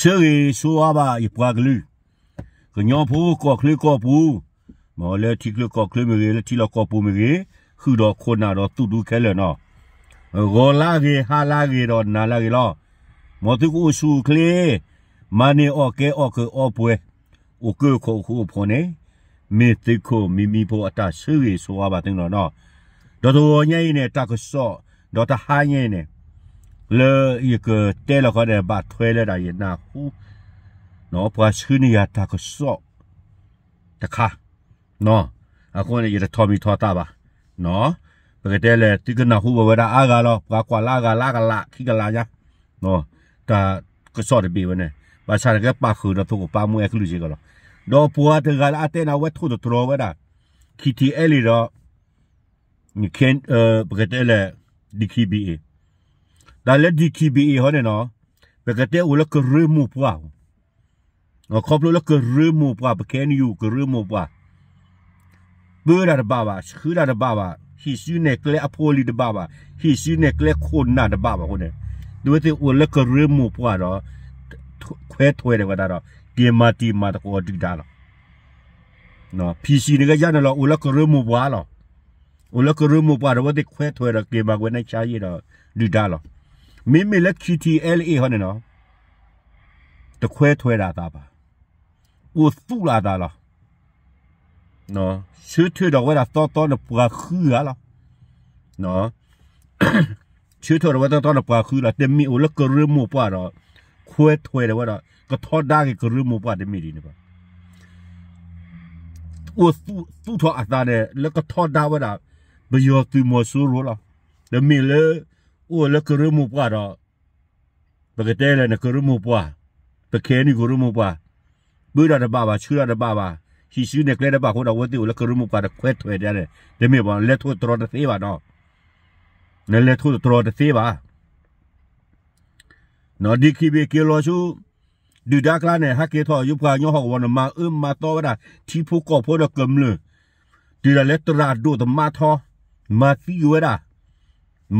ဆၢဂ့ၤဆိဝါဘၣ်ယပှၤကလုာ်, ကညီဖိကီၢ်ချၢကီၢ်ပူၤ, မ့ၢ်လၢထံချၢကီၢ်ချၢမ့ၢ်ဂ့ၤ, လၢထံလီၢ်ကီၢ်ပူၤမ့ၢ်ဂ့ၤ, ဃုာ်ဒီးခိၣ်နၢ်ဒီးသုးဒူခဲလၢာ်နီၤ, ဂီၤလၢဂ့ၤ, ဟါလၢဂ့ၤဒီးနၤလၢဂ့ၤလီၤ. မ်သုကအိၣ်ဆူၣ်အိၣ်ချ့, မၤန့ၢ်အီၣ်ကဲအီၣ်ကၢအီပှဲၤ, အိၣ်ကၢခိၣ်အိၣ်ဃူအိၣ်ဖိးန့ၣ်, မ့ၢ်သုးခိၣ်မံမံဖိအတၢ်ဆၢဂ့ၤဆိဝါဘၣ်သုလီၤနီၤ. ဒီးတဂီၤညါအံၤန့ၣ် တၢ်ကစီၣ်, ဒီးတဟါညါအံၤန့ၣ်, လၢယကတဲလီၤခီန့ၣ် ဘၣ်ထွဲလၢဒၣ်ယနၢ်ဟူ, ပှၤဆှၢန့ၢ်ယၤတၢ်ကစီၣ်တခါ, အဃိန့ၣ် ယတထီၣ်မံၤထီၣ်သးဘၣ်, ပကတဲလဲၣ် သုကနၢ်ဟူဘၣ်ဝဲဒၣ်အါဂၤလီၤ, ပှၤကွၢ်လၢအဂၤလၢအကလးခံကလးညါ, တၢ်ကစီၣ်တဘ့ၣ်ဝဲန့ၣ်, ဘၣ်ဆၣ်န့ၣ်ကဲပာ်ဃုာ်ဒီးသုးခိၣ်ပၢ်မူအဲၣ်ကလုၢ်စ့ၢ်ကီးလီၤ. ဒီးပှၤတဂၤလၢအတဲနၤဝဲထိၣ်သတြီၤဝဲဒၣ်, K T L A ဒီး ပကတဲလဲၣ် D K B A, တၢ်လၢ D K B A ဟီန့ၣ်နီၤ, ပကတဲအိၣ်လၢကရၢမိၢ်ပှၢ်, ခီဖျိလၢကရၢမိၢ်ပှၢ်, ပ K N U ကရၢမိၢ်ပှၢ်, ပၢတၢ်တဘၣ်ဘၣ်, ဆှၢတၢ်တဘၣ်ဘၣ်, ဟံးစုနဲၣ်ကျဲအဖိအလံၤတဘၣ်ဘၣ်, ဟံးစုနဲၣ်ကျဲခိၣ်နၢ်တဘၣ်ဘၣ်အဃိန့ၣ်, တုၤဝဲသ့ၣ်အိၣ်လၢကရၢမိၢ်ပှၢ်ဒီး ခွဲထွဲဒီးဝဲဒၣ်ဒီး က့ၤမၤတံၤမၤသကိးဒုၣ်ဒါလီၤ. P C န့ၣ်ကယါန့ၣ်လီၤ, အိၣ်လၢကရၢမိၢ်ပှၢ်လီၤ. အိၣ်လၢကရၢမိၢ်ပှၢ်ဒီး အဝဲသ့ၣ်ခွဲထွဲဒီးက့ၤမၤဝဲန့ၣ်ဆါယံာ်ဒီးဒုၣ်ဒါလီၤ. မ့မ့ၢ်လၢ K T L A ဟီန့ၣ်နီၤ, တခွဲထွဲဒၣ်အသးဘၣ်, အိၣ်သူၣ်လီၤအသးလီၤ. ဆၢထၢၣ်ဒီးဝဲဒၣ်သီသီန့ၣ်ပှၤဃုဂၤလီၤ. ဆၢထၢၣ်ဒီးဝဲသီသီန့ၣ်ပှၤဃုလီၤ, တမ့ၢ်အိၣ်လၢကရၢမိၢ်ပှၢ်ဒီး ခွဲထွဲဒီးဝဲဒီး ကထီဒါက့ၤကရၢမိၢ်ပှၢ်တမ့ၢ်ဒ်န့ၣ်ဘၣ်. အိၣ်သူၣ်ထီၣ်အသးန့ၣ် လၢကထီဒါဝဲဒၣ် ပယီၤသုးမီၤစိရိၤလီၤ. တမ့ၢ်လၢ အိၣ်လၢကရၢမိၢ်ပှၢ်ဒီး ပကတဲလဲၣ်န့ၣ် ကရၢမိၢ်ပှၢ်, ပ K N U ကရၢမိၢ်ပှၢ်, ပၢတၢ်တဘၣ်ဘၣ်, ဆှၢတၢ်တဘၣ်ဘၣ်, ဟံးစုနဲၣ်ကျဲတဘၣ်အဃိဒီး အဝဲသ့ၣ်အိၣ်လၢကရၢမိၢ်ပှၢ်ဒီးခွဲထွဲဒၣ်န့ၣ် တမ့ၢ်ဘၣ်, နလဲၤထိၣ်သတြီၤတသ့ဘၣ်နီၤ. နလဲၤထိၣ်သတြီၤတသ့ဘၣ်. နီၤ ဒ်ခံဘ့ၣ်က့ၤလီၤဆူ ဒုၣ်ဒါကျါန့ၣ် ဟဲက့ၤထီၣ်ယိပှၤကညီဟီၣ်ကဝီၤန့ၣ် မၤအၢမၤသီဝဲဒၣ် ထံဖိကီၢ်ဖိဒီးကမျၢၢ်, တုၤဒၣ်လဲာ်သရၣ်ဒိၣ်သမါထီ, မၤသံက့ၤဝဲဒၣ်,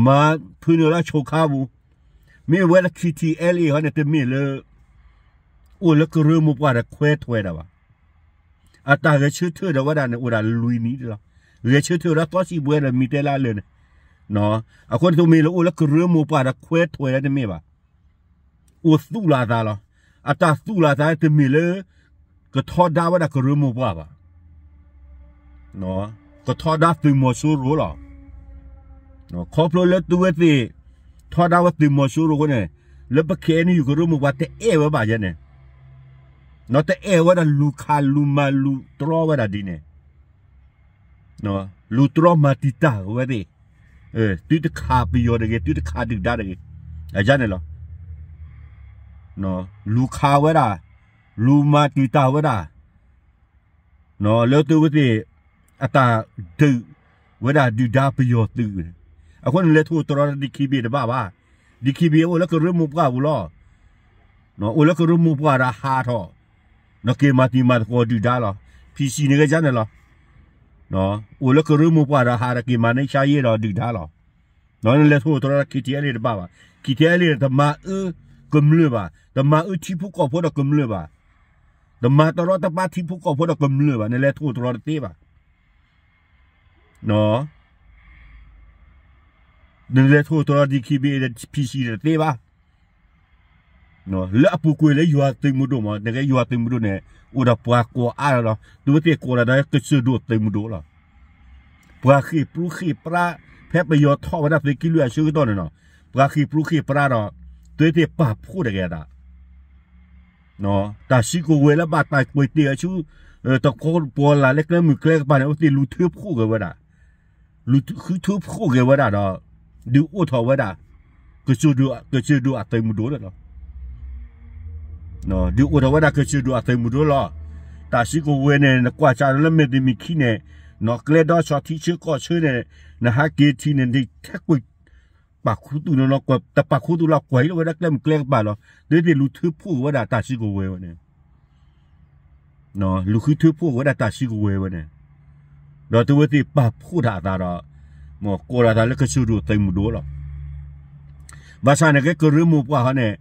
မၤဖုးနုာ်လၢဆိခါပူၤ, မ့ၢ်ဝဲဒၣ် K T L A ဟီန့ၣ် တမ့ၢ်လၢ အိၣ်လၢကရၢမိၢ်ပှၢ်ဒီးခွဲထွဲဒၣ်ဘၣ်. အတၢ်ဂဲၤဆၢထၢၣ်ဒီးဝဲဒၣ်န့ၣ် အိၣ်ဒၣ်လွံၢ်နံၣ်လီၤ. ဂဲၤဆၢထၢၣ်ဒီးသီဆံးဘှဲဒီးမံၤတဲလၢအလၢာ်န့ၣ်, အဃိန့ၣ်တမ့ၢ်လၢအိၣ်လၢကရၢမိၢ်ပှၢ်ဒီးခွဲထွဲဒၣ်တမ့ၢ်ဘၣ်. အိၣ်သူၣ်လီၤအသးလီၤ. အတၢ်သူၣ်လီၤအသးတမ့ၢ်လၢ ကထီဒါဝဲဒၣ်ကရၢမိၢ်ပှၢ်ဘၣ်. ကထီဒါသုးမီၤစိရိၤလီၤ. ခီဖျိလၢသုဝဲသ့ၣ် ထီဒါဝဲသုးမီၤစိရိၤအဃိန့ၣ်, လၢပ K N U ကရၢမိၢ်ပှၢ်တအဲၣ်ဝဲဘၣ်ယဲန့ၣ်, တအဲၣ်ဝဲဒၣ်လူၤခးလူၤမၤလူၤတြီဝဲဒၣ်ဒ်န့ၣ်, လူၤတြီမၤတံာ်တာ်ဝဲသ့ၣ်, သုတခးပယီၤတဂ့ၤ, သုတခးဒုၣ်ဒါတဂ့ၤ, အယါန့ၣ်လီၤ. လူၤခးဝဲဒၣ်, လူၤမၤတံာ်တာ်ဝဲဒၣ် လၢသုဝဲသ့ၣ် အတၢ်ဒုးဝဲဒၣ်ဒုၣ်ဒါပယီၤသုး, အဃိန့ၣ်လဲၤထိၣ်သတြီၤ D K B A တဘၣ်ဘၣ်. D K B A အိၣ်လၢကရၢမိၢ်ပှၢ်ပူၤလီၤ. အိၣ်လၢကရၢမိၢ်ပှၢ်ဒီးဟးထီၣ်, နက့ၤမၤတံၤမၤသကိးဒုၣ်ဒါလီၤ. P C န့ၣ်ကယါန့ၣ်လီၤ. အိၣ်လၢကရၢမိၢ်ပှၢ်ဒီးဟးဒီးက့ၤမၤန့ၢ်ဆါယဲဒီးဒုၣ်ဒါလီၤ. နလဲၤထိၣ်သတြီၤ K T L A တဘၣ်ဘၣ်. K T L A တမၤအၢကမျၢၢ်ဘၣ်, တမၤအၢထံဖိကီၢ်ဖိဒီးကမျၢၢ်ဘၣ်, တမၤတရီတပါထံဖိကီၢ်ဖိဒီးကမျၢၢ်ဘၣ်, နလဲၤထိၣ်သတြီၤတသ့ဘၣ်. နလဲၤထိၣ်သတြီၤ D K B A ဒီး P C တသ့ဘၣ်. လၢအပူၤကွံာ်လၢယွၤသုးမုၢ်ဒိၣ်မး, နကဲယွၤသုးမုၢ်ဒိၣ်န့ၣ် အိၣ်ဒီးပှၤကိးအါလီၤ. သုဝဲသ့ၣ်ကိးလီၤဒီးကစၢၢ်ဒိၣ်သုးမုၢ်ဒိၣ်လီၤ. ပှၤဃ့ၢ်ပြူဃ့ၢ်ပြါ, ဖဲပယီၤထီၣ်ဝဲဒၣ်သုးက့လွံၢ်အဆၢကတီၢ်န့ၣ်နီၤ, ပှၤဃ့ၢ်ပြူဃ့ၢ်ပြါဒီး သုဝဲသ့ၣ်ပာ်ဖှိၣ်တဂ့ၤအသး တၢ်စုကဝဲၤလၢဘၣ်တၢ်ကွံာ်တ့ၢ်အဆူ တကီပီၤလၢ်လၢကျဲမုၢ်ကျဲကပၤန့ၣ် အဝဲသ့ၣ်လူၤထၢဖှိၣ်က့ၤဝဲဒၣ်, လူၤဃုထၢဖှိၣ်က့ၤဝဲဒၣ်ဒီး ဒုးအိၣ်ထီၣ်ဝဲဒၣ် ကစၢၢ်ဒိၣ်အသုးမုၢ်ဒိၣ်န့ၣ်လီၤ. ဒုးအိၣ်ထီၣ်ဝဲဒၣ်ကစၢၢ်ဒိၣ်အသုးမုၢ်ဒိၣ်လီၤ. တၢ်စုကဝဲၤန့ၣ် နကွၢ်စးလၢမ့ၢ်တမံၤခံန့ၣ်, ကျဲဒီးဆီၣ်ထံဆၢကီၢ်ဆၢန့ၣ် နဟးက့ၤထံၣ်န့ၣ် နထဲကွံာ် ပာ်ခူသူၣ်နီၢ်နီၢ်, တပာ်ခူသူၣ်လီၤ, ကွၢ်ဟံးလီၤဝဲဒၣ်ကျဲမုၢ်ကျဲကပၤလီၤ. သုဝဲသ့ၣ်လူၤထၢဖှိၣ်က့ၤဝဲဒၣ်တၢ်စုကဝဲၤဝဲန့ၣ်, လူၤဃုထၢဖှိၣ်က့ၤဝဲဒၣ်တၢ်စုကဝဲၤဝဲန့ၣ်, ဒီးသုဝဲသ့ၣ်ပာ်ဖှိၣ်တၢ်အသးဒီး ကိးလီၤသးလၢကစၢၢ်ဒိၣ်သုးမုၢ်ဒိၣ်လီၤ. ဘၣ်ဆၣ်န့ၣ်ကဲကရၢမိၢ်ပှၢ်ဟီန့ၣ်,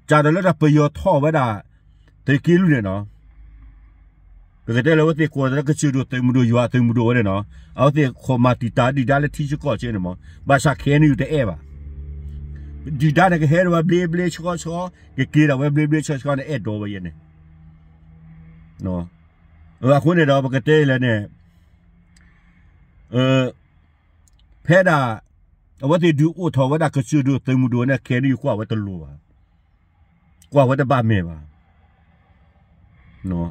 K စးထီၣ်လၢတၢ်ပယီၤထီၣ်ဝဲဒၣ် သုးက့လွံၢ်န့ၣ်နီၤ, ပကတဲလၢအဝဲသ့ၣ်ကိးလီၤသးလၢကစၢၢ်ဒိၣ်သုးမုၢ်ဒိၣ် ယွၤသုးမုၢ်ဒိၣ်ဝဲန့ၣ်နီၤ, အဝဲသ့ၣ်ခိးမၤတံာ်တာ်ဒုၣ်ဒါလၢထံဆၢကီၢ်ဆၢန့ၣ်မး, ဘၣ်ဆၣ် ခဲအံၤန့ၣ် တအဲၣ်ဘၣ်. ဒုၣ်ဒါန့ၣ်ကဟဲဒၣ်ဝဲဘျ့ဘျ့ဆှီဆှီ, ကက့ၤဒၣ်ဝဲဘျ့ဘျ့ဆှီဆှီန့ၣ် အဲၣ်ဒိးဝဲယဲန့ၣ် အဃိန့ၣ်ဒီး ပကတဲလဲၣ်န့ၣ်, ဖဲဒၣ် အဝဲသ့ၣ်ဒုးအိၣ်ထီၣ်ဝဲဒၣ်ကစၢၢ်ဒိၣ်သုးမုၢ်ဒိၣ်န့ၣ် ခဲအံၤန့ၣ် ကွၢ်ဝဲတလိၤဘၣ်, ကွၢ်ဝဲတဘၣ်မဲာ်ဘၣ်.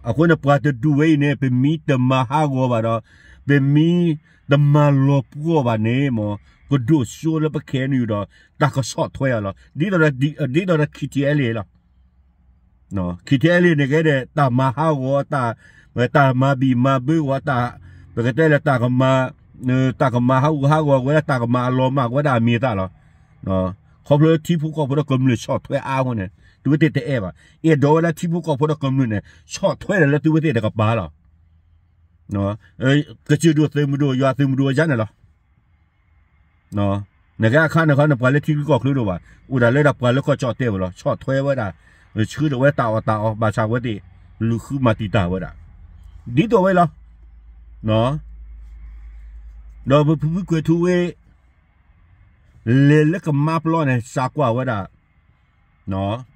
အဃိန့ၣ် ပှၤတဒူၣ်ဝဲအံၤန့ၣ် ပမ့ၢ်တမၤဟးဂီၤဘၣ်ဒီး ပမ့ၢ်တမၤလီၤပှီၢ်ဘၣ်န့ၣ်မး ကဒိၣ်စိလၢပခဲအံၤန့ၣ်ဒီး တၢ်ကဆီၣ်ထွဲအီၤလီၤ. ဒ်သိးဒီး ဒ်သိးဒီး ခံထံအဲလ့ၣ်လီၤ. ခံထံအဲလ့ၣ်န့ၣ်ကဲဒီး တၢ်မၤဟးဂီၤ တၢ်မၤဘံၣ်မၤဘၢဂီၤ တၢ် ပကတဲလၢ တၢ်ကမၤဟးဂူာ်ဟးဂီၤဝဲဒၣ် တၢ်ကမၤအလီၤမၢ်ဝဲဒၣ်အမံၤအသၣ်လီၤ. ခီဖျိလၢထံဖိကီၢ်ဖိဒီးကမျၢၢ်ဆီၣ်ထွဲအါအဃိန့ၣ် သုဝဲသ့ၣ်တအဲၣ်ဘၣ်. အဲၣ်ဒိးဝဲလၢထံဖိကီၢ်ဖိဒီးကမျၢၢ်န့ၣ် ဆီၣ်ထွဲဒီးလၢသုဝဲသ့ၣ်တကပၤလီၤ. ကစၢၢ်ဒိၣ်သုးမုၢ်ဒိၣ် ယွၤသုးမုၢ်ဒိၣ်အယါန့ၣ်လီၤ. နကဲအခါန့ၣ်ခီန့ၣ် ပှၤလၢထံချၢကီၢ်ချၢဒိၣ်ဘၣ်, အိၣ်ဒၣ်လၢဒၣ်ပှၤလၢကီၢ်ကၠီၣ်တဲာ်ဝဲလီၤ. ဆီၣ်ထွဲဝဲဒၣ်, ဆှၢထီၣ်ဝဲတၢ်အီၣ်တၢ်အီ ဘၣ်ဆၣ်ဝဲသ့ၣ် လူၤဃုမၤတံာ်တာ်ဝဲဒၣ်, ဒ်သိးဝဲလီၤ. ဒီးပဖုဖုကွဲၤထူဝ့ လဲၤလၢကမါပျီန့ၣ် စးကွၢ်ဝဲဒၣ်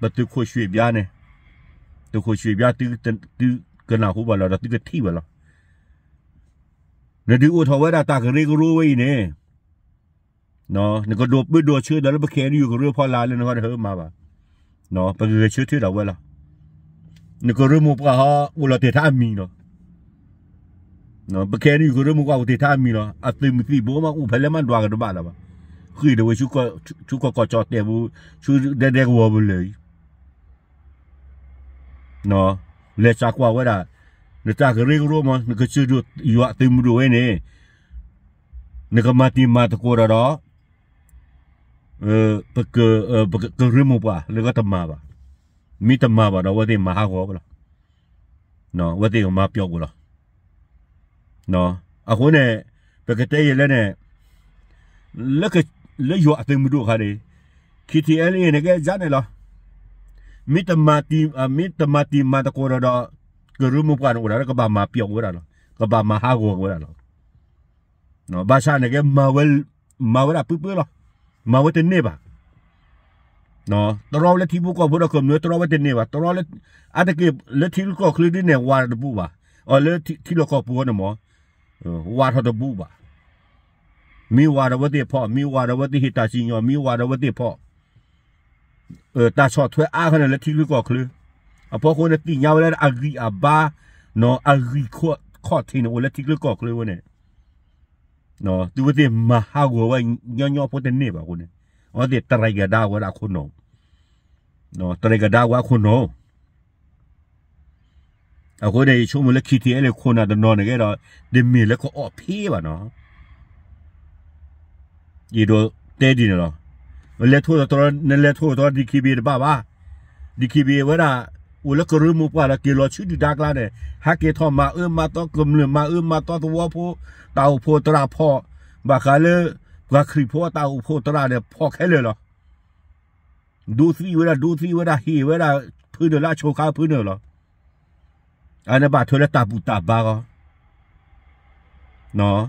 ပသုးခိၣ်ရွှ့ၣ်ဘျါန့ၣ်, သုးခိၣ်ရွှ့ၣ်ဘျါ သုကနၢ်ဟူဘၣ်လီၤဒီးသုကထံၣ်ဝဲလီၤ. နဒုးအိၣ်ထီၣ်ဝဲဒၣ်တၢ်ကရၢကရိဝဲအံၤန့ၣ်, နကဒိးပၢဒိးဆၢဒီးလၢပခဲအံၤန့ၣ် ယကရၢဖီလာ်လၢနဂီၢ်တဟၢမၤဘၣ်. ပဂဲၤဆၢထၢၣ်ဒၣ်ဝဲလီၤ. နကရၢမိၢ်ပှၢ်ဟီ အိၣ်လီၤတဲာ်ထဲအမံၤလီၤ. ပခဲအံၤန့ၣ် ယကရၢမိၢ်ပှၢ်အိၣ်တဲာ်ထဲအမံၤလီၤ. အသုးမုၢ်သံၣ်ဘိမးအိၣ်ဖဲလဲၣ်မးဒွးကတဘၣ်လၢၤဘၣ်. ဃ့ၢ်ဒၣ်ဝဲ ဆူကီၢ်ကၠီၣ်တဲာ်ပူၤ, ဆူဒဲဒဲကဝီၤပူၤလၢာ်အံၤ လဲၤစးကွၢ်ဝဲဒၣ်, နတၢ်ကရၢကရိမး နကစၢၢ်ဒိၣ်ယွၤသုးမုၢ်ဒိၣ်ဝဲန့ၣ်, နကမၤတံၤမၤသကိးဒီးဒီး ပကရၢမိၢ်ပှၢ်လၢကတမၤဘၣ်. မ့ၢ်တမၤဘၣ်ဒီး အဝဲသ့ၣ်မၤဟးဂီၤဝဲလီၤ. အဝဲသ့ၣ်ကမၤပျီၣ်ကွံာ်လီၤ. အဃိန့ၣ် ပကတဲယဲလဲၣ်န့ၣ် လၢယွၤအသုးမုၢ်ဒိၣ်အခါန့ၣ် ခံထံအဲလ့ၣ်န့ၣ်ကဲယါန့ၣ်လီၤ. မ့ၢ်တမၤတံၤမၤသကိးဒီးဒီး ကရၢမိၢ်ပှၢ်န့ၣ်အိၣ်ဒၣ်လၢကဘၣ်မၤပျီၣ်ဝဲဒၣ်လီၤ. ကဘၣ်မၤဟးဂီၤဝဲဒၣ်လီၤ. ဘၣ်ဆၣ်န့ၣ်ကဲ မၤဝဲဒၣ်ပၢပၢလီၤ. မၤဝဲတန့ၢ်ဘၣ်. တြီဝဲလၢထံဖိကီၢ်ဖိဒီးကမျၢၢ် တြီဝဲတန့ၢ်ဘၣ်. တြီလၢ အါတက့ၢ်လၢထံချၢကီၢ်ချၢဒ်န့ၣ် ဝးတဘူၣ်ဘၣ်. အီၤလၢထံလီၢ်ကီၢ်ပူၤန့ၣ်မး ဝးထီၣ်တဘူၣ်ဘၣ်. မ့ၢ်ဝးဒီးအဝဲသ့ၣ်ဖီၣ်, မ့ၢ်ဝးဒီးအဝဲသ့ၣ်ဟ့ၣ်တၢ်စံၣ်ညီၣ်, မ့ၢ်ဝးဒီးအဝဲသ့ၣ်ဖီၣ် တၢ်ဆီၣ်ထွဲအါခီန့ၣ်လၢထံချၢကီၢ်ချၢ, အဖီခိၣ်န့ၣ်သ့ၣ်ညါဝဲလၢအဂံၢ်အဘါ, အဂံၢ်ခီၣ်ထံးန့ၣ်အိၣ်လၢထံချၢကီၢ်ချၢဝဲန့ၣ်, သုဝဲသ့ၣ်မၤဟးဂီၤဝဲညီညီဖိတန့ၢ်ဘၣ်အဃိန့ၣ်, အဝဲသ့ၣ်တရံးကဒါဝဲဒၣ်အခိၣ်နူာ်, တရံးကဒါဝဲအခိၣ်နူာ် အဃိန့ၣ် ယဆိကမိၣ်လၢ ခံထံအဲလ့ၣ် ခိၣ်နၢ်တနီၤန့ၣ်ကဲဒီး တမ့ၢ်လၢကအီၣ်ဖ့ဘၣ်နီၤ. ယဒိးတဲဒ်န့ၣ်လီၤ. လဲၤထိၣ်သတြီ, နလဲၤထိၣ်သတြီ DKBA တဘၣ်ဘၣ်. DKBA ဝဲဒၣ် အိၣ်လၢကရၢမိၢ်ပှၢ်လီၤ. က့ၤလီၤဆူဒုၣ်ဒါကျါန့ၣ် ဟဲက့ၤထီၣ်မၤအၢမၤသီကမျၢၢ်, မၤအၢမၤသီသဝီဖိ, တၢ်အိၣ်ဖှိၣ်သရၣ်ဖီၣ်, ဘၣ်ဃးလၢ ပှၤခရံာ်ဖိတၢ်အိၣ်ဖှိၣ်သရၣ်န့ၣ် ဖီၣ်ခဲလၢာ်လီၤ. ဒိသံဝဲဒၣ်, ဒိသံဝဲဒၣ်, ဟ့ၣ်ဝဲဒၣ်ဖုနုာ်လၢအဆိခါဖုနုာ်လီၤ. အန့ၣ်ဘၣ်ထွဲလၢတၢ်ဘူၣ်တၢ်ဘါဂီၢ်.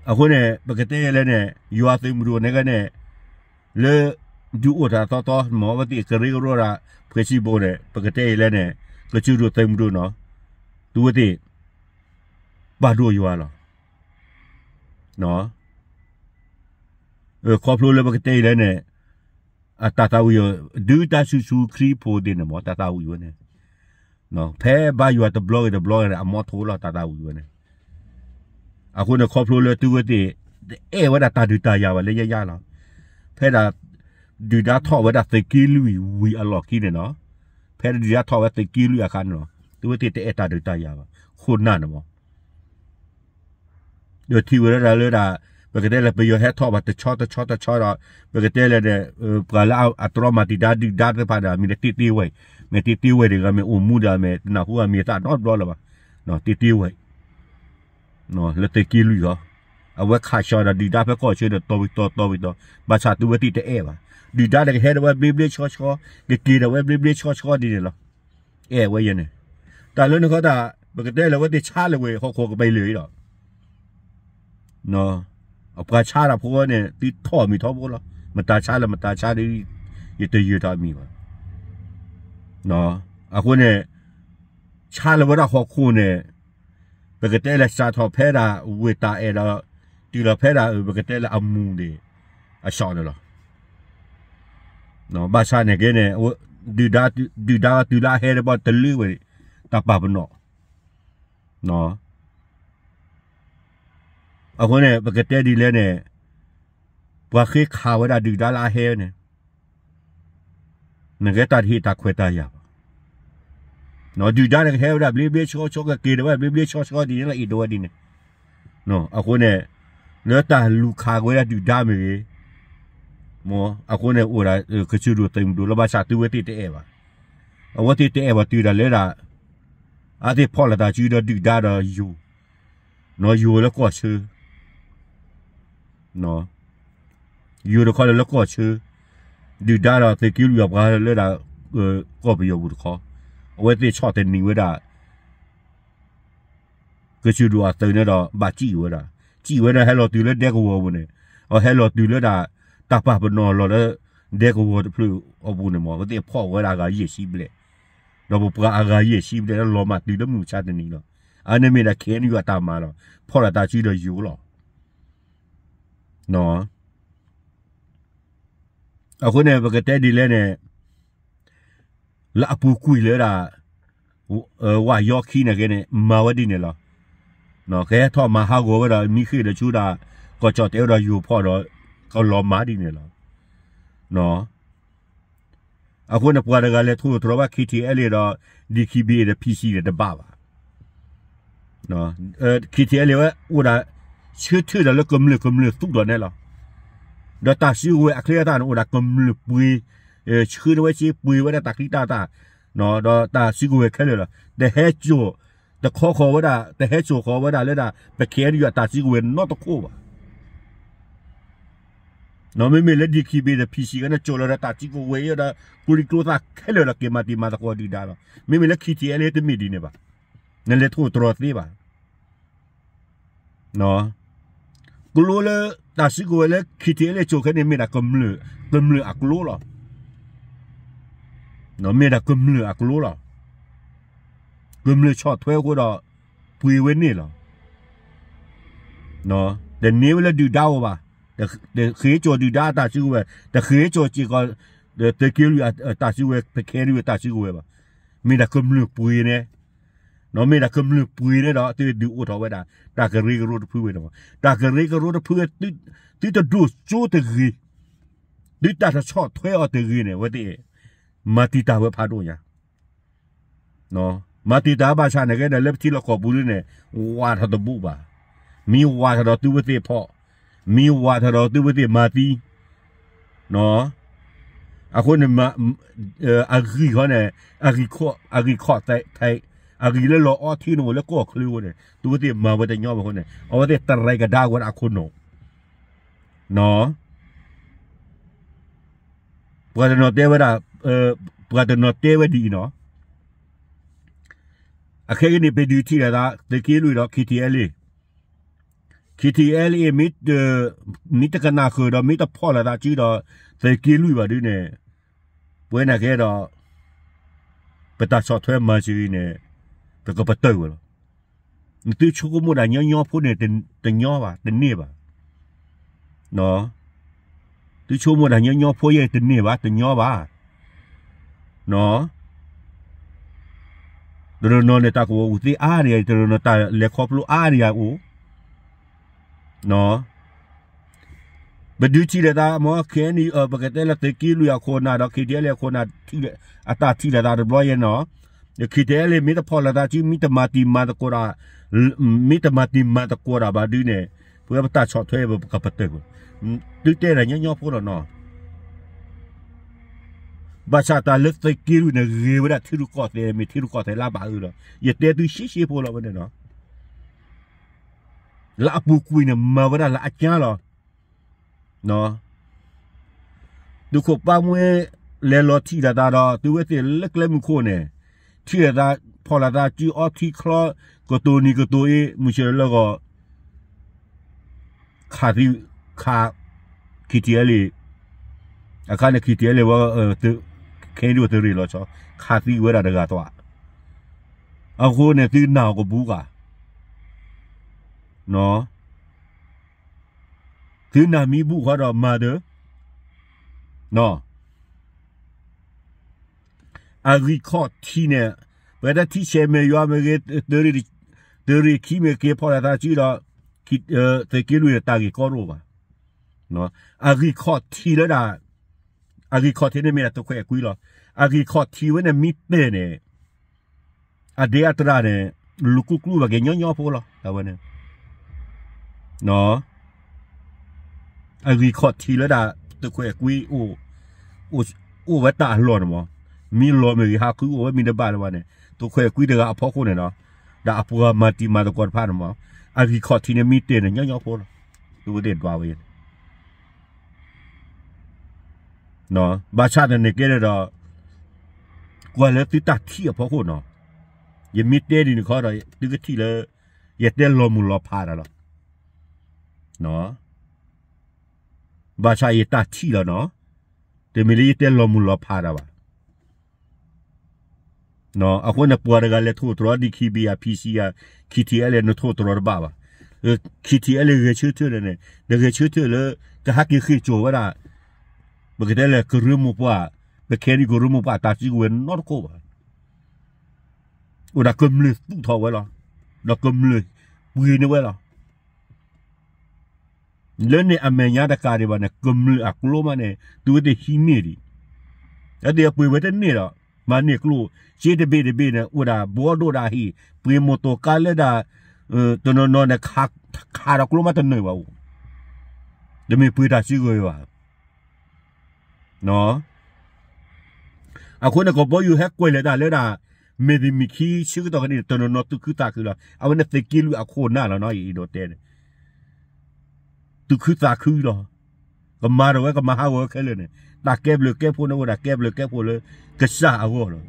အဃိန့ၣ် ပကတဲလဲၣ်န့ၣ် ယွၤသုးမုၢ်ဒိၣ်န့ၣ်ဂ့ၤန့ၣ် လၢ ဒုးအိၣ်တၢ်သီသီ မ့ၢ်အဝဲသ့ၣ်ကရၢကရိဒၣ် ဖှဲးစံဘိန့ၣ် ပကတဲလဲၣ်န့ၣ် ကစၢ်ဒိၣ်သုးမုၢ်ဒိၣ်နီၤ, သုဝဲသ့ၣ် ပာ်ဒိၣ်ယွၤလီၤ. ခီဖျိလၢပကတဲလဲၣ်န့ၣ် အတၢ်သးဝံၣ် ဒုးတၢ်ဆူၣ်ဆူၣ်ခရံာ်ဖိသ့ၣ်န့ၣ်မ့ၢ် တၢ်သးဝံၣ်ဝဲန့ၣ် ဖဲဘါယွၤတဘျီဂ့ၤတဘျီဂ့ၤန့ၣ် အမီထိလီၤ တၢ်သးဝံၣ်ဝဲန့ၣ်. အဃိန့ၣ် ခီဖျိလၢသုဝဲသ့ၣ် တအဲၣ်ဝဲဒၣ်တၢ်ဒုးတၢ်ယၤဘၣ်လၢယယါလီၤ. ဖဲဒၣ် ဒုၣ်ဒါထီၣ်ဝဲဒၣ်သုးက့လွံၢ်ဝံၤအလီၢ်ခံန့ၣ်နီၤ, ဖဲဒၣ်ဒုၣ်ဒါထီၣ်ဝဲသုးက့လွံၢ်အခါန့ၣ်နီၤ, သုဝဲသ့ၣ်တအဲၣ်တၢ်ဒုးတၢ်ယၤဘၣ်, ခိၣ်နၢ်န့ၣ်မ့ၢ် ဒီးထံၣ်ဝဲဒၣ်လၢဒၣ် ပကတဲလၢပယီၤဟဲထီၣ်ဘၣ်တဆီတဆီတဆီဒီး ပကတဲလၢန့ၣ် ပှၤလၢအတြီမၤတံာ်တာ်ဒုၣ်ဒါသ့ၣ်တဖၣ်ဒီး မ့ၢ်တ့တ့ဝဲ, မ့ၢ်တ့တ့ဝဲတဂၤ မ့ၢ်အိၣ်မူဒီး မ့ၢ်တနၢ်ဟူအမံၤအသၣ်နီတဘျီလၢၤဘၣ်, တ့တ့ဝဲ လၢသုးက့လွံၢ်ဟီ, အဝဲခးဆှီဒီးဒုၣ်ဒါဖဲကီၢ်ဆၢဒီးတီၤဝံၤတီၤ တီၤဝံၤတီၤ, ဘၣ်ဆၣ်သုဝဲသ့ၣ်တအဲၣ်ဘၣ်, ဒုၣ်ဒါန့ၣ်ကဟဲဒၣ်ဝဲဘျ့ဘျ့ဆှီဆှီ, ကက့ၤဒၣ်ဝဲဘျ့ဘျ့ဆှီဆှီဒ်န့ၣ်လီၤ. အဲၣ်ဝဲယဲန့ၣ်, တၢ်လၢနခီတၢ် ပကတဲလၢအဝဲသ့ၣ်ဆါလၢၤဝဲဟီၣ်ခိၣ်ကပၤလၢာ်အံၤဒီး အပှၤဆါတၢ်ဖိဝဲန့ၣ် သုထီၣ်အမံၤထီဘိလီၤ. မတၤဆါလၢမတၤဆါဒီး ယတယုၢ်ထီၣ်အမံၤဘၣ်. အဃိန့ၣ် ဆါလၢၤဝဲဒၣ်ဟီၣ်ခိၣ်န့ၣ် ပကတဲလၢစးထီၣ်ဖဲဒၣ်ဝ့ၢ်တၢ်အဲၣ်ဒီး တုၤလီၤဖဲဒၣ် ပကတဲလၢအမူးန့ၣ် အဆှီန့ၣ်လီၤ. ဘၣ်ဆၣ်န့ၣ်က့န့ၣ် ဒုၣ်ဒါတုၤလၢအဟဲတဘျီတလၢဝဲ တၢ်ပာ်ပနီၣ် အဃိန့ၣ် ပကတဲဒ်လဲၣ်န့ၣ် ပှၤဃ့ခးဝဲဒၣ်ဒုၣ်ဒါလၢအဟဲန့ၣ် နကဲတၢ်တဟ့ၣ်တၢ်ခွဲးတၢ်ယာ်ဘၣ်. ဒုၣ်ဒါန့ၣ်ကဟဲဝဲဒၣ်ဘျ့ဘျ့ဆှီဆှီ ကက့ၤဒၣ်ဝဲဘျ့ဘျ့ဆှီဆှီဒ်န့ၣ်လီၤ အ့ၣ်ဒိးဝဲဒ်န့ၣ်. အဃိန့ၣ် လၢတၢ်လူၤခးက့ၤဝဲဒၣ်ဒုၣ်ဒါမ့ၢ်ဂ့ၤ, အဃိန့ၣ်အိၣ်ဒၣ် ကစၢၢ်ဒိၣ်သုးမုၢ်ဒိၣ်လၢ ဘၣ်ဆၣ်သုဝဲသ့ၣ်တအဲၣ်ဘၣ်. အဝဲသ့ၣ်တအဲၣ်ဘၣ်တုၤဒၣ်လၢဒၣ် အဝဲသ့ၣ်ဖီၣ်လိာ်သးစုဒီးဒုၣ်ဒါဒီးယိၤ, ယိၤလၢကီၢ်ဆၢ ယိၤတခီလၢလၢကီၢ်ဆၢ, ဒုၣ်ဒါဒီးသုးက့လွံၢ်အပှၤလၢဒၣ် ကီၢ်ပယီၤပူၤတခီ, အဝဲသ့ၣ်ဆီၣ်သနံးဝဲဒၣ် ကစၢၢ်ဒိၣ်အသုးန့ၣ်ဒီး ဘၣ်စံၣ်ဝဲဒၣ်, စံၣ်ဝဲဒၣ်ဟဲလီၤတုၤလၢဒဲကဝီၤပူၤန့ၣ်, အဟဲလီၤတုၤလၢဒၣ် တၢ်ပာ်ပနီၣ်လီၤလၢ ဒဲကဝီၤတဖျၢၣ်အပူၤန့ၣ်မ့ၢ် အဝဲသ့ၣ်ဖီၣ်ဝဲဒၣ်အဂၤယဲၢ်ဆံဘျဲၣ်, ဒီးပပှၤအဂၤယဲၢ်ဆံဘျဲၣ်လီၤမၢ်တုၤလၢမုၢ်မဆါတနံၤလီၤ. အန့ၣ်မ့ၢ်ဒၣ် ခ့ၣ်အဲၣ်ယူၣ် အတၢ်မၤလီၤ, ဖီၣ်လိာ်သးစုဒီးယိၤလီၤ. အဃိန့ၣ် ပကတဲဒ်လဲၣ်န့ၣ် လၢအပူၤကွံာ်လၢဒၣ် ဝၣ်ယီခံန့ၣ်က့န့ၣ် မၤဝဲဒ်န့ၣ်လီၤ. ကဟဲထီၣ်မၤဟးဂီၤဝဲဒီး မံဃ့ၢ်ဒီးဆူဒၣ် ကီၢ်ကၠီၣ်တဲာ်ဝဲဒီးယိၤဖီၣ်ဒီး ကလီၤမၢ်ဒ်န့ၣ်လီၤ. အဃိန့ၣ် ပှၤတဂၤလဲၤထိၣ်သတြီၤဘၣ် ခ့ၣ်ထံၣ်အဲလ်အ့ဒီး ဒံၣ်ခံဘ့ၣ်ဒီး ဖံဆံန့ၣ်တဘၣ်ဘၣ်. ခ့ၣ်ထံၣ်အဲလ်အ့ဝဲ အိၣ်ဒၣ်ဆၢထၢၣ်ဒီးလၢကမျၢၢ်ကမျၢၢ်သူၣ်ထီၣ်န့ၣ်လီၤ. ဒီးတၢ်စုကဝဲၤအချ့အသၣ်န့ၣ် အိၣ်ဒၣ်ကမျၢၢ်ပှ့ၤ, ဆှၢန့ၢ်ဝဲစ့ပှ့ၤဝဲဒၣ်တၢ်ချံတၢ်သၣ်, ဒီးတၢ်စုကဝဲၤခဲလၢာ်လီၤ. တဟဲစိာ်, တခီဃီၤဝဲဒၣ်, တဟဲစိာ်ဃီၤဝဲဒၣ်လၢဒၣ် ပ ခ့ၣ်အဲၣ်ယူၣ် အတၢ်စုကဝဲၤနီတခိၣ်ဘၣ်. မ့မ့ၢ်လၢ ဒံၣ်ခံဘ့ၣ်ဒီး ဖံဆံကန့ၣ် စိာ်လီၤဒီးတၢ်စုကဝဲၤဒီး ကျိချံကျိသၣ်ခဲလၢာ်ဒီး က့ၤမၤတံၤမၤသကိးဒုၣ်ဒါလီၤ. မ့မ့ၢ်လၢ ခ့ၣ်ထံၣ်အဲလ်အ့ တမ့ၢ်ဒ်န့ၣ်ဘၣ်. နလဲၤထိၣ်သတြီၤသ့ဘၣ်. ကျိလၢတၢ်စုကဝဲၤလၢ ခ့ၣ်ထံၣ်အဲလ်အ့ စိာ်ခဲန့ၣ် မ့ၢ်ဒၣ်ကမျၢၢ်အကျိလီၤ. မ့ၢ်ဒၣ်ကမျၢၢ်အကျိလီၤ. ကမျၢၢ်ဆီၣ်ထွဲအဃိဒီး ပှ့ၤဝဲန့ၣ်လီၤ. တန့ၢ်ဝဲလၢဒုၣ်ဒါအအိၣ်ဘၣ်. တဃ့ကၠီၤဒုၣ်ဒါအတၢ်စုကဝဲၤ, တဃ့ကၠီၤစ့ၢ်ကီး သုးက့လွံၢ်အတၢ်စုကဝဲၤ, ပ ခ့ၣ်အဲၣ်ယူၣ် အတၢ်စုကဝဲၤဘၣ်. မ့ၢ်ဒၣ်ကမျၢၢ်ပှ့ၤန့ၣ်, မ့ၢ်ဒၣ်ကမျၢၢ်ပှ့ၤန့ၣ်ဒီး သုဒုးအိၣ်ထီၣ်ဝဲဒၣ် တၢ်ကရၢကရိတဖုဝဲန့ၣ်မ့ၢ်, တၢ်ကရၢကရိတဖုဝဲ သုတဒိၣ်စိတဂ့ၤ, သုတၢ်တဆီၣ်ထွဲအီၤတဂ့ၤန့ၣ် အဝဲသ့ၣ် မၤတံာ်တာ်ဝဲဖးဒိၣ်ညါ မၤတံာ်တာ်ဘၣ်ဆၣ်န့ၣ်က့ဒီး လၢပထံလီၢ်ကီၢ်ပူၤဒ်န့ၣ် ဝးထီၣ်တဘူၣ်ဘၣ်. မ့ၢ်ဝးထီၣ်ဒီးသုဝဲသ့ၣ်ဖီၣ်, မ့ၢ်ဝးထီၣ်ဒီးသုဝဲသ့ၣ်မၤသံ, အဃိန့ၣ် အဂံၢ်ဃီန့ၣ်, အဂံၢ်ခီၣ်, အဂံၢ်လၢလီၤအီထံန့ၣ် အိၣ်လၢကီၢ်ချၢအဃိန့ၣ် သုဝဲသ့ၣ်မၤဝဲတညီဘၣ်အဃိန့ၣ် အဝဲသ့ၣ်တရဲၣ်ကဒါဝဲဒၣ်အခိၣ်နူာ် ပှၤတနီၤတဲဝဲဒၣ်, ပှၤတနီၤတဲဝဲဒ်အံၤနီၤ, အခဲကနံၣ် ပဒုးထံၣ်လိာ်သး သုးက့လွံၢ်ဒီး ခ့ၣ်ထံၣ်အဲလ်အ့, ခ့ၣ်ထံၣ်အဲလ်အ့ မ့ၢ်တကနၣ်ဃုာ်ဒီး မ့ၢ်တဖီၣ်လိာ်သးစုဒီး သုးက့လွံၢ်ဘၣ်ဒ်န့ၣ်, ပဝဲန့ၣ်ကဲဒီး ပတၢ်ဆီၣ်ထွဲမၤစၢၤအံၤန့ၣ် ပကပတုာ်ဝဲလီၤ. သုဆိကမိၣ်ဒၣ်ညီညီဖိန့ၣ် တညီဘၣ်, တန့ၢ်ဘၣ်. သုဆိကမိၣ်ဒၣ်ညီညီဖိယဲၢ်တန့ၢ်ဘၣ်, တညီဘၣ်. တနီၤနီၤန့ၣ် တၢ်ကဝီၤအူးသ့အါန့ၣ်, တနီၤနီၤတၢ်လဲၤခီဖျိအါန့ၣ်အိၣ် ပဒုးထံၣ်လိာ်သး မ့ၢ် ခ့ၣ်အဲၣ်ယူၣ် ပကတဲလၢသုးက့လွံၢ်အခိၣ်နၢ်ဒီး ခ့ၣ်ထံၣ်အဲလ်အ့အခိၣ်နၢ် အတၢ်ထံၣ်လိာ်သးတဘျီယဲနီၤ, ခ့ၣ်ထံၣ်အဲလ်အ့ မ့ၢ်တဖီၣ်လိာ်သးစု မ့ၢ်တမၤတံၤမၤသကိးဒီး, မ့ၢ်တမၤတံၤမၤသကိးတၢ်ဘၣ်ဒ်န့ၣ် ပဝဲပတၢ်ဆီၣ်ထွဲပကပတုာ်ဝဲ. သုတဲဒၣ်ညီညီဖိလီၤနီၤ. ဘၣ်ဆၣ်တၢ်လၢသုးက့လွံၢ်န့ၣ် ဂ့ၤဝဲဒၣ်ထံရူၢ်ကီၢ်သဲး မ့ၢ်ထံရူၢ်ကီၢ်သဲးလၢဘၣ်အၢလီၤ. ယတဲသုရှဲရှဲဖိလီၤဝဲန့ၣ်နီၤ. လၢအပူၤကွံာ်န့ၣ် မၤဝဲဒၣ်လၢအကၢလီၤ. သုးခိၣ်ပၢ်မွဲလဲၤလီၤထံၣ်လိာ်သးဒီး သုဝဲသ့ၣ်လၢကျဲမုၢ်ခိၣ်န့ၣ်, ထံၣ်လိာ်သး ဖီၣ်လိာ်သးစုအီထံချီ ကတိၤနံၤကတိၤအ့ မုၢ်ဆ့ၣ်လၢဂီၢ် ခးသံ ခး KTLA အခါန့ၣ် KTLA ဝဲ ခဲဒိၣ်သုးရ့ၣ်လီၤဆီ ခးသံဝဲဒၣ်တဂၤသွး, အဃိန့ၣ် သုနာ်အီၤကဘူးကၤ သုနာ်မံဘူၣ်ဃီဒီးမၤဒီး အဂံၢ်ခီၣ်ထံးန့ၣ် ပဝဲဒၣ်ထံဆဲးမဲာ်ယွၤမ့ၢ်ဂ့ၤ, သုးရ့ၣ်ခံမ့ၢ်က့ၤဖီၣ်လိာ်သးစုဒီး သုးက့လွံၢ်န့ၣ် တၢ်ဂ့ၢ်ကီတအိၣ်ဘၣ်. အဂံၢ်ခီၣ်ထံးလၢဒၣ် အဂံၢ်ခီၣ်ထံးန့ၣ်မ့ၢ်ဒၣ်သုးခွဲးကွံလီၤ. အဂံၢ်ခီၣ်ထံးဝဲန့ၣ်မ့ၢ်တဲာ်န့ၣ် အဒ့အတြၢ်န့ၣ် လူၤကျူကျူဘၣ်က့ၤညီညီဖိလီၤ. အဝဲန့ၣ် အဂံၢ်ခီၣ်ထံးလၢဒၣ် သုးခွဲးကွံ အိၣ်ဝဲတၢ်အလီၢ်န့ၣ်မး, မ့ၢ်လီၤမ့ၢ်ဂ့ၤ ဟးဃုအိၣ်ဝဲမ့ၢ်တဘၣ်လၢၤဘၣ်န့ၣ် သုးခွဲးကွံတဂၤအဖီခိၣ်န့ၣ်ဒီး ဒီးအပှၤမၤတံၤမၤသကိးတဖၣ်န့ၣ်မး, အဂံၢ်ခီၣ်ထံးန့ၣ်မ့ၢ်တဲာ်န့ၣ် ညီညီဖိလီၤ. သုဝဲသ့ၣ်ဒွးဝဲ ဘၣ်ဆၣ်သနာ်က့န့ၣ်ဒီး ကွၢ်လၢသုတၢ်ထံၣ်အဖီခိၣ်နီၤ, ယမ့ၢ်တဲဒ်န့ၣ်ခီဒီး သုကထံၣ်လၢ ယတဲလီၤမုၢ်လီၤဖးတၢ်လီၤ. ဘၣ်ဆၣ်ယတၢ်ထံၣ်လီၤနီၤ, တမ့ၢ်လၢယတဲလီၤမုၢ်လီၤဖးတၢ်ဘၣ်. အဃိန့ၣ် ပှၤတဂၤလဲၤထိၣ်သတြီၤ DKBA အ PC အ KTLA နထိၣ်သတြီၤတဘၣ်ဘၣ်. KTLA ဂဲၤဆၢထၢၣ်န့ၣ်န့ၣ် တဂဲၤဆၢထၢၣ်လၢ ကဟဲက့ၤဃ့ၢ်စိာ်ဝဲဒၣ် ပကတဲလၢကရၢမိၢ်ပှၢ်, ပခဲနံၣ်ကရၢမိၢ်ပှၢ်အတၢ်စုကဝဲၤနီတခိၣ်ဘၣ်. အိၣ်ဒၣ်ကမျၢၢ်သူၣ်ထီၣ်ဝဲလီၤ, ဒီးကမျၢၢ်ပှ့ၤန့ၢ်ဝဲလီၤ. လၢန့ၣ်အမဲာ်ညါတကးဒံးဘၣ်န့ၣ် ကမျၢၢ်အကျိမးန့ၣ် သုဝဲသ့ၣ်ဟံးန့ၢ်ဒံး, အသ့ၣ်အပှ့ၤဝဲတန့ၢ်ဒီး မၤန့ၢ်ကျိ, စ့တဘ့ၣ်တဘ့ၣ်န့ၣ် အိၣ်ဒၣ်ဘှီဒိၣ်ဒၣ်ဟံၣ်, ပှ့ၤမိၢ်တိၢ်ကါလၢဒၣ် တနီၤနီၤန့ၣ် ခးဒီးကျိမးတနၢၤဘၣ်အိၣ်, တမ့ၢ်ပှ့ၤတၢ်စုကဝဲၤဘၣ်. အဃိန့ၣ် ကဘီယူၤဟဲကွဲးလဲၤတၢ်လၢဒၣ် မ့ၢ်တမံၤခံဆၢကတီၢ်ခဲအံၤန့ၣ် တနီၤနီၤသူၣ်ခုသးခုလီၤ. အဝဲန့ၣ်သုးက့လွံၢ်အခိၣ်နၢ်လီၤနီၤ, ယအဲၣ်ဒိးတဲန့ၣ် သူၣ်ခုသးခုလီၤ. ကမၤဒီးဝဲ ကမၤဟးဂီၤဝဲခဲလၢာ်န့ၣ် တၢ်ကဲဘျုးကဲဖှိၣ်န့ၣ်အိၣ်ဒၣ်ကဲဘျုးကဲဖှိၣ်လၢကစၢ်အဂီၢ်လီ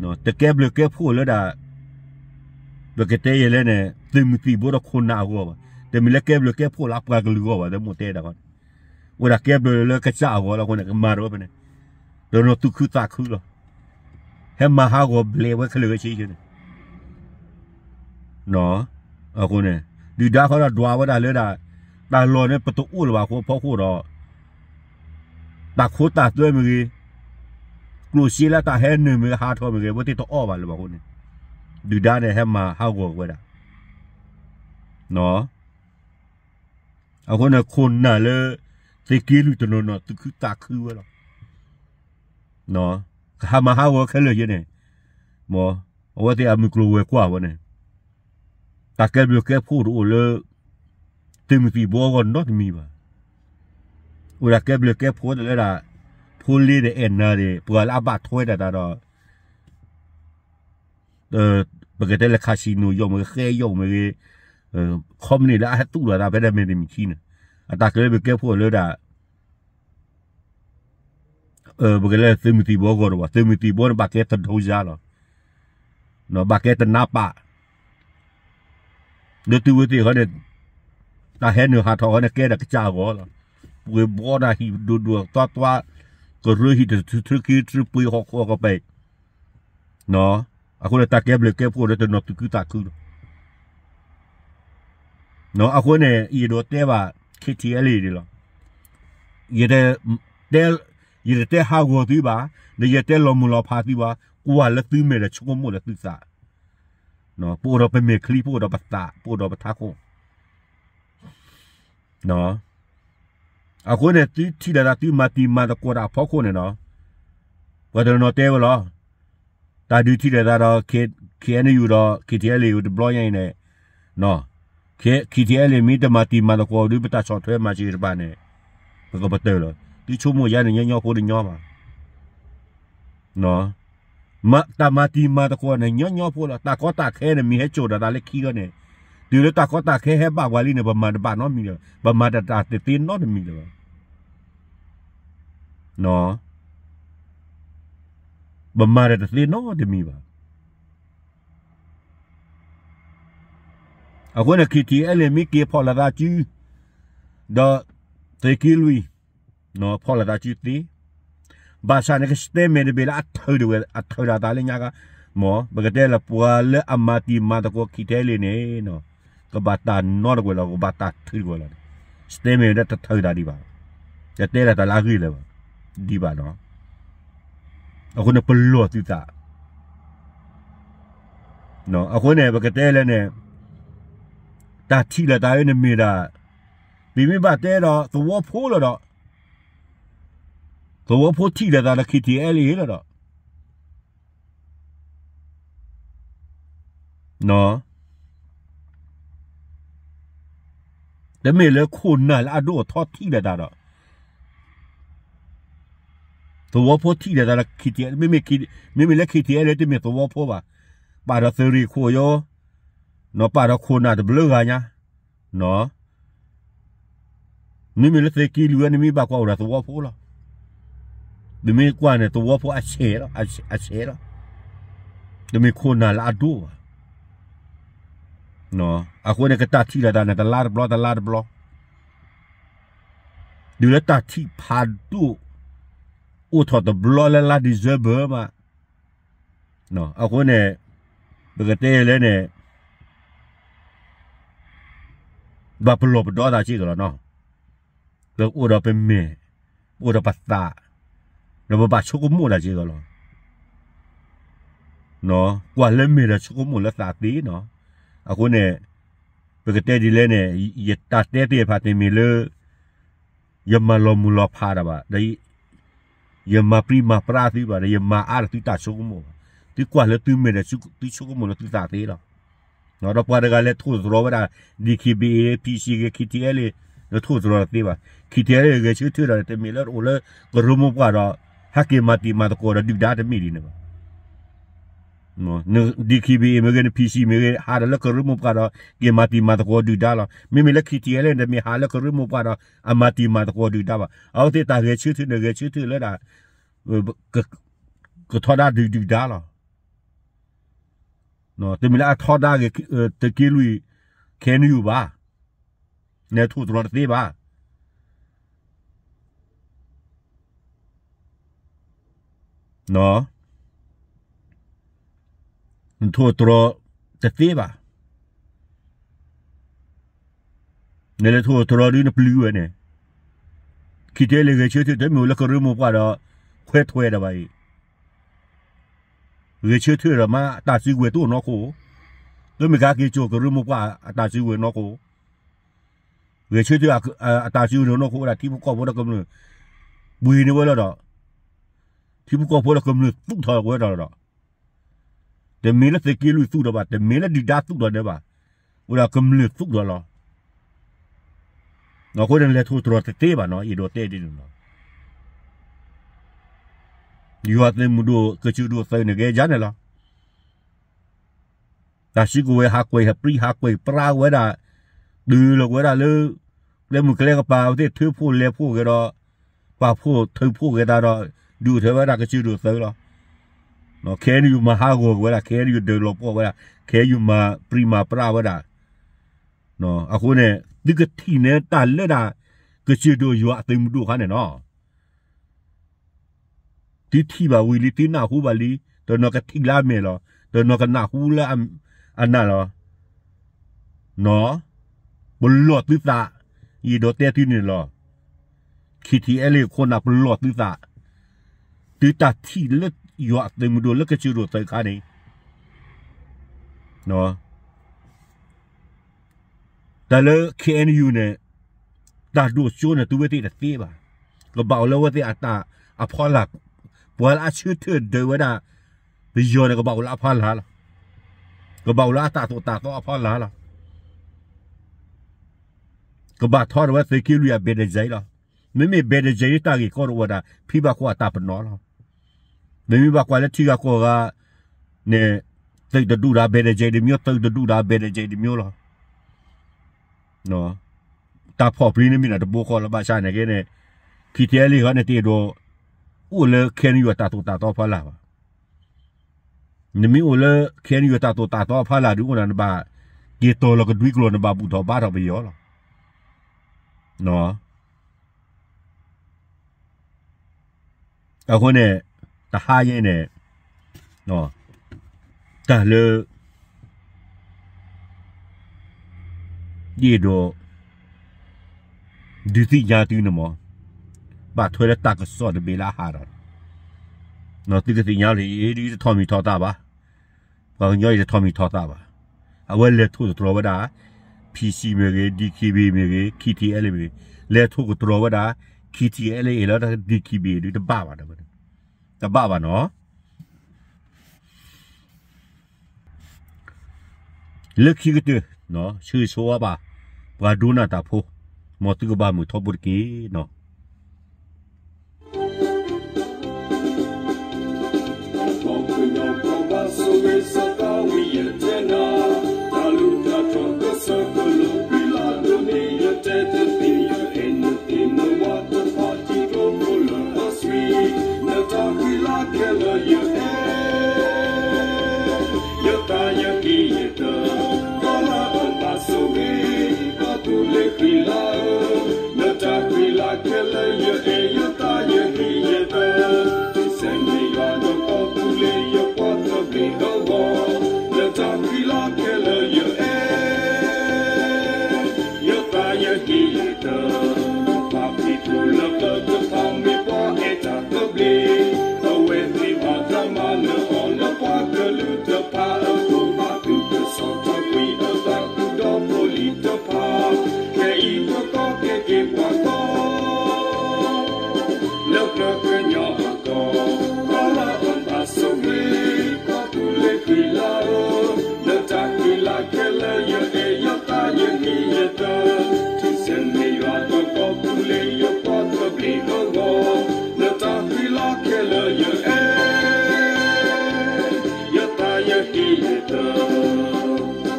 ၤ. တကဲဘျုးကဲဖှိၣ်လၢဒၣ် ပကတဲယဲလဲၣ်န့ၣ် သုးမုၢ်သံၣ်ဘိဒီးခိၣ်နၢ်အဂီၢ်ဘၣ်. တမ့ၢ်လၢကဲဘျုးကဲဖှိၣ်လၢအပှၤကလုာ်အဂီၢ်ဘၣ် တမိၢ်တဲဒၣ်ဃီန့ၣ်, အိၣ်ဒၣ်ကဲဘျုးလၢကစၢ်အဂီၢ်လီၤ. အဃိန့ၣ် ကမၤဒီးဝဲဖဲန့ၣ် တနီၤသူၣ်ခုသးခုလီၤ. ဟဲမၤဟးဂီၤဘျဲးဝဲခဲလၢာ်ခဲဆ့န့ၣ် အဃိန့ၣ် ဒုၣ်ဒါဃီဒီးဒွးဝဲဒၣ်လၢဒၣ် တၢ်လီၢ်န့ၣ်ပတအိၣ်လၢၤဘၣ်အဃိဖီခိၣ်ဒီး တၢ်ခိတၢ်သွဲမ့ၢ်ဂ့ၤ, ကျိၣ်စ့လၢတၢ်ဟဲနုာ်မ့ၢ်ဂ့ၤ ဟးထီၣ်မ့ၢ်ဂ့ၤ အဝဲသ့ၣ်တအီၣ်ဘၣ်လၢၤဘၣ်အဃိန့ၣ် ဒုၣ်ဒါန့ၣ်ဟဲမၤဟးဂီၤဝဲဒၣ် အဃိန့ၣ် ခိၣ်နၢ်လၢ သုးက့လွံၢ်တနီၤနီၤ သူၣ်ခုသးခုဝဲလီၤ. ကဟးမၤဟးဂီၤခဲလၢာ်ယဲန့ၣ် အဝဲသ့ၣ်အမုၢ်ကျိၤဝဲၤကွာ်ဝဲန့ၣ် တၢ်ကဲဘျုးကဲဖှိၣ်တအိၣ်လၢ သုးမုၢ်သံၣ်ဘိအဂီၢ်နီတမံၤဘၣ်. အိၣ်ဒၣ်ကဲဘျုးကဲဖှိၣ်တလၢဒၣ် ဖိလ့ဒီးအဲၣ်နၤဒီး ပှၤလၢအဘၣ်ထွဲတၢ်သးဒီး ပကတဲလၢ casino ယီၣ်မ့ၢ်ဂ့ၤ ဃဲယီၣ်မ့ၢ်ဂ့ၤ ခီပနံၣ်လၢအဟဲသူၣ်လီၤသးဖဲဒၣ်မ့ၢ်တမံၤခံန့ၣ် အတၢ်ကဲဘျုးကဲဖှိၣ်လၢဒၣ် ပကတဲလၢသုးမုၢ်သံၣ်ဘိအဂီၢ်တဘၣ်, သုးမုၢ်သံၣ်ဘိန့ၣ်ဘၣ်ကဲတဒိစါလီၤ. ဘၣ်ကဲတနါပာ် လၢသုဝဲသ့ၣ်ဃီန့ၣ် တၢ်ဟဲနုာ်ဟးထီၣ်ဃီန့ၣ် ကဲဒၣ်ကစၢ်အဂီၢ်လီၤ. ပှ့ၤဘှီတၢ်ဟံၣ်ဒိၣ်ဒိၣ်သွါသွါ, ကရၢဟံၣ်တထြၢက့ထြၢ ပှ့ၤဟီၣ်ခိၣ်ကပၤ အဃိန့ၣ် တၢ်ကဲဘျုးကဲဖှိၣ်လၢတနီၤသူၣ်ခုသးခုလီၤ. အဃိန့ၣ် ယအဲၣ်ဒိးတဲဘၣ် KTLA န့ၣ်လီၤ. ယတတဲဟးဂီၤသုဘၣ်, ဒီးယတဲလီၤမုၢ်လီၤဖးသုဘၣ်, ကွၢ်လၢသုမဲာ်ဒီးဆိကမိၣ်လၢသုသး, ပအိၣ်ဒီးပမဲာ်ချံ ပအိၣ်ဒီးပသး ပအိၣ်ဒီးပထးခိၣ် အဃိန့ၣ် သုထံၣ်လိာ်သးသုမၤတံၤမၤသကိးတၢ်အဖီခိၣ်န့ၣ်နီၤ, ပှၤတနီၤတဲဝဲလီၤ, တၢ်ဒုးထံၣ်လိာ်သးဒီး KNU ဒီး KTLA တဘျီညါအံၤန့ၣ်, KTLA မ့ၢ်တမၤတံၤမၤသကိးဒုး ပတၢ်ဆီၣ်ထွဲမၤစၢၤတဘၣ်န့ၣ်, ပကပတုာ်လီၤ. သုဆိကမိၣ်ယါန့ၣ် ညီညီဖိတညီဘၣ်. တၢ်မၤတံၤမၤသကိးန့ၣ် ညီညီဖိလီၤ. တၢ်ကီတၢ်ခဲန့ၣ် မ့ၢ်ဟဲစိာ်ဒီးသးလၢခံဂီၢ်န့ၣ်, တုၤလၢတၢ်ကီတၢ်ခဲဟဲဘၣ်ပှၤလံန့ၣ် ပမၤတဘၣ်နီတမံၤလၢၤ, ပမၤတၢ်တသ့နီတမံၤလၢၤဘၣ်. ပမၤဒီးတသ့နီတမံၤဘၣ်. အဃိန့ၣ် ခံထံအဲလ့ၣ် မ့ၢ်က့ၤဖီၣ်လိာ်သးစု ဒီးသုးက့လွံၢ် ဖီၣ်လိာ်သးစုသ့, ဘၣ်ဆၣ်န့ၣ် က statement တဘ့ၣ်လၢအထၢၣ်တဝဲ အထၢၣ်ဒၣ်သးလၢညါခါ, မ်ပကတဲလၢပှၤလၢအမၤတံၤမၤသကိးခံထံအဲလ့ၣ်န့ၣ် ကဘၣ်တၢ်နီတကွဲးလီၤ, ကဘၣ်တၢ်ထုးတကွဲးလီၤ. statement တထၢၣ်တၢ်ဒံးဘၣ်, တတဲလၢတၢ်လၢအဂ့ၢ်လၢၤဘၣ်, ဒံးဘၣ်နီၤ. အဃိန့ၣ် ပလီၢ်သုသး အဃိန့ၣ် ပကတဲလဲၣ်န့ၣ် တၢ်ထံၣ်လိာ်သးအံၤန့ၣ်မ့ၢ်ဒၣ် ပမ့ၢ်ဘၣ်တဲဒီးသဝီဖိလီၤဒီး သဝီဖိထံၣ်လိာ်သးဒီး ခံထံအဲလ့ၣ်လီၤဒီး တမ့ၢ်လၢခိၣ်နၢ်လၢအဒိၣ်အထီထံၣ်လိာ်သးဒီး သဝီဖိထံၣ်လိာ်သးဒီး ခံထံ, မ့မ့ၢ်လၢ ခံထံအဲလ့ၣ် တမ့ၢ်သဝီဖိဘၣ်, ပာ်ဒီးသုးရ့ၣ်ခိၣ်ယိ, ပာ်ဒီးခိၣ်နၢ်တဘျုးဂၤညါ, မ့မ့ၢ်လၢသုးက့လွံၢ်ဝဲန့ၣ် မ့ၢ်ဘၣ်ကွၢ်အိၣ်ဒီးသဝီဖိလီၤ. ပမ့ၢ်ကွၢ်န့ၣ် သဝီဖိအဆဲးလီၤ, အဆဲးလီၤ. တမ့ၢ်ခိၣ်နၢ်လၢအဒိၣ်ဘၣ်. အဃိန့ၣ် ကတၢ်ထံၣ်လိာ်သးန့ၣ် တလါတဘျီ တလါတဘျီ, တုၤလၢတၢ်ထံၣ်ဖးဒိၣ် အိၣ်ထီၣ်တဘျီလၢလါ December မး, အဃိန့ၣ် ပကတဲလဲၣ်န့ၣ် ဘၣ်ပလီၢ်ပဒီသးစ့ၢ်ကီးလီၤနီၤ. ပအိၣ်ဒီးပမဲာ်, ပအိၣ်ဒီးပသး, ဒီးပဘၣ်ဆိကမိၣ်တၢ်စ့ၢ်ကီးလီၤ. ကွၢ်လၢမဲာ်ဒီးဆိကမိၣ်လၢသးသ့နီၤ. အဃိန့ၣ် ပကတဲဒ်လဲၣ်န့ၣ် ယတၢ်တဲသ့ၣ်တဖၣ်တမ့ၢ်လၢ ယမၤလီၤမုၢ်လီၤဖးတၢ်ဘၣ်, ဒီးယမၤပြံမၤပြါသုဘၣ်, ဒီးယမၤအါဒီးသုတၢ်ဆိကမိၣ်ဘၣ်. သုကွၢ်လၢသုမဲာ်ဒီးသုဆိကမိၣ်လၢသုသးသ့လီၤ. ဒီးပှၤတဂၤလဲၤထိၣ်သတြီၤဝဲဒၣ် DKBA PC ဂ့ၤ ခံထံအဲလ့ၣ်, နထိၣ်သတြီၤတသ့ဘၣ်. ခံထံအဲလ့ၣ်ဂဲၤဆၢထၢၣ်ဒီး တမ့ၢ်လၢအိၣ်လၢကရၢမိၢ်ပှၢ်ဒီး ဟဲက့ၤမၤတံၤမၤသကိးဒီးဒုၣ်ဒါတမ့ၢ်ဒ်န့ၣ်ဘၣ်. DKBA မ့ၢ်ဂ့ၤ န PC မ့ၢ်ဂ့ၤ ဟးဒီးလၢကရၢမိၢ်ပှၢ်ဒီး က့ၤမၤတံၤမၤသကိးဒုၣ်ဒါလီၤ. မ့မ့ၢ်လၢ ခံထံအဲလ့ၣ် တမ့ၢ်ဟးလၢကရၢမိၢ်ပှၢ်ဒီး အမၤတံၤမၤသကိးဒုၣ်ဒါဘၣ်. အဝဲသ့ၣ်တၢ်ဂဲၤဆၢထၢၣ်န့ၣ် ဂဲၤဆၢထၢၣ်လၢဒၣ် ကထီဒါဒုၣ်ဒုၣ်ဒါလီၤ. တမ့ၢ်လၢအထီဒါဂ့ၤ သုးက့လွံၢ် KNU ဘၣ်, နထိၣ်သတြီၤတသ့ဘၣ်. နထိၣ်သတြီၤတသ့ဘၣ်. နလဲၤထိၣ်သတြီၤဒုးနပျုၤဝဲန့ၣ်, ခံထံအဲလ့ၣ်ဂဲၤဆၢထၢၣ် တမ့ၢ်အိၣ်လၢကရၢမိၢ်ပှၢ်ဒီး ခွဲးထွဲဒီးဘၣ်အံၤ, ဂဲၤဆၢထၢၣ်ဒီးမ့ၢ်အတၢ်စုကဝဲၤတအိၣ်နီၢ်ခိ, တမ့ၢ်ကဟဲက့ၤစိာ်ကရၢမိၢ်ပှၢ်အတၢ်စုကဝဲၤနီၢ်ခိ, ဂဲၤဆၢထၢၣ်အတၢ်စုကဝဲၤနီၢ်ခိ အိၣ်ဒၣ်ထံဖိကီၢ်ဖိဒီးကမျၢၢ် ပှ့ၤန့ၢ်ဝဲလီၤဒီး ထံဖိကီၢ်ဖိဒီးကမျၢၢ်သူၣ်ထီၣ်ဝဲဒီးလီၤဒီး တမ့ၢ်လၢသုးက့လွံၢ်သူၣ်ထီၣ်ဘၣ်, တမ့ၢ်လၢဒုၣ်ဒါသူၣ်ထီၣ်ဒၢးဘၣ်, အိၣ်ဒၣ်ကမျၢၢ်သူၣ်ထီၣ်လီၤ. အဃိန့ၣ် လဲၤထိၣ်သတြီၤတသ့ဘၣ်နီၤ, အဲၣ်ဒိးတဲဒ်န့ၣ်လီၤ. ယွၤသုးမုၢ်ဒိၣ် ကစၢၢ်ဒိၣ်သုးန့ၣ် ကဲယါန့ၣ်လီၤ. တၢ်စုကဝဲၤဟးကွံာ် ဟးပြံဟးကွံာ်ပြါဝဲဒၣ်, တုၤလီၤဝဲဒၣ်လၢ ကျဲမုၢ်ကျဲကပၤ အဝဲသ့ၣ်ထုးဖှိၣ်လဲၤဖှိၣ်ဂ့ၤဒီး ပာ်ဖှိၣ်ထုးဖှိၣ်ဂ့ၤသးဒီး ဒုးအိၣ်ထီၣ်ဝဲဒၣ်ကစၢၢ်ဒိၣ်သုးလီၤ. ခဲအံၤ ယမၤဟးဂီၤက့ၤဝဲဒၣ်, ခဲအံၤ ဒၢးလီၤပှီၢ်ဝဲဒၣ်, ခဲအံၤ မၤပြံမၤပြါဝဲဒၣ်. အဃိန့ၣ် သုကထံၣ်န့ၢ်တၢ်လၢဒၣ် ကစၢၢ်ဒိၣ်ယွၤအသုးမုၢ်ဒိၣ်အခါန့ၣ်နီၤ သုထံၣ်ဘၣ်ဝံၤလံ, သုနၢ်ဟူဘၣ်လံ, တနီၤကထံၣ်လၢအမဲာ်လီၤ, တနီၤကနၢ်ဟူလၢအနၢ်လီၤ. ပလီၢ်သုသး, ယအဲၣ်ဒိးတဲသုန့ၣ်လီၤ. ခံထံအဲလ့ၣ်ခိၣ်နၢ် ပလီၢ်သုသး, သုတၢ်ထံၣ်လၢယွၤအသုးမုၢ်ဒိၣ်လၢကစၢၢ်ဒိၣ်သုးအခါန့ၣ် တၢ်လၢ ခဲအံၤယူၢ် န့ၣ် တၢ်ဒိၣ်စိန့ၣ် သုဝဲသ့ၣ်တသ့ဘၣ်. ကဘၣ်အိၣ်လၢအဝဲသ့ၣ်အတၢ်အဖီလာ်, ပှၤလၢအဆၢထၢၣ်ဒၢးဝဲဒၣ် ပယီၤန့ၣ် ကဘၣ်အိၣ်လၢအဖီလာ်လီၤ. ကဘၣ်အိၣ်လၢအတၢ်သိၣ်တၢ်သီအဖီလာ်လီၤ. ကဘၣ်ထီၣ်ဒၣ်ဝဲသုးက့လွံၢ်အဘဲၣ်ဒၣ်ယဲလီၤ. မ့မ့ၢ်ဘဲၣ်ဒၣ်ယဲတၢ်ဂ့ၢ်ကီတအိၣ်ဝဲဒၣ် ဖံဘၣ်ဃိအတၢ်ပနီၣ်လီၤ. မ့မ့ၢ်ဘၣ်ကွၢ်လၢထံဂၤကီၢ်ဂၤန့ၣ် သုးတဒူၣ်ဒီးဘဲၣ်ဒၣ်ယဲတမံၤ, သုးတဒူၣ်ဒီးဘဲၣ်ဒၣ်ယဲတမံၤလီၤ. တၢ်ဖီၣ်ပျံၤန့ၣ်မ့ၢ်ဒၣ်တဘိဃီလီၤ. ဘၣ်ဆၣ်န့ၣ်က့န့ၣ် ခံထံအဲလ့ၣ်ဃီန့ၣ် တအဲၣ်ဒိး အိၣ်လၢ ခဲအံၤ ယွၤတၢ်သိၣ်တၢ်သီဖီလာ်ဘၣ်. နမ့ၢ်အိၣ်လၢ ခဲအံၤ ယွၤတၢ်သိၣ်တၢ်သီဖီလာ်ဒုးအိၣ်နၤ နဘၣ်က့ၤတီၤလီၤကဒွံကျိာ် နဘၣ်ဘူၣ်ထီၣ်ဘါထီၣ်ပယီၤလီၤ. အဃိန့ၣ် တဟါယဲန့ၣ် တၢ်လၢ ယအဲၣ်ဒိး ဒုးသ့ၣ်ညါသုန့ၣ်မး, ဘၣ်ထွဲလၢတၢ်ကစီၣ်တဘ့ၣ်လၢအဟးဒီး သုကသ့ၣ်ညါလၢ အ့ၣ် ဒ်တထီၣ်မံၤထီၣ်သးဘၣ်, ပှၤကညီအံၤတထီၣ်မံၤထီၣ်သးဘၣ်. အဝဲလဲၤထိၣ်သတြီၤဝဲဒၣ် P C မ့ၢ်ဂ့ၤ, D K B မ့ၢ်ဂ့ၤ, K T L A မ့ၢ်ဂ့ၤ, လဲၤထိၣ်သတြီၤဝဲဒၣ် K T L A လၢ D K B ဒုးတဘၣ်ဘၣ်, တဘၣ်ဘၣ်နီၤ. လၢခံကတၢၢ် ဆိၣ်ဂ့ၤဆိၣ်ဝါဘၣ် ပှၤဒိကနၣ်တၢ်ဖိ, မ်သုကဘၣ်မုာ်ထီဘိတက့ၢ်နီၤ.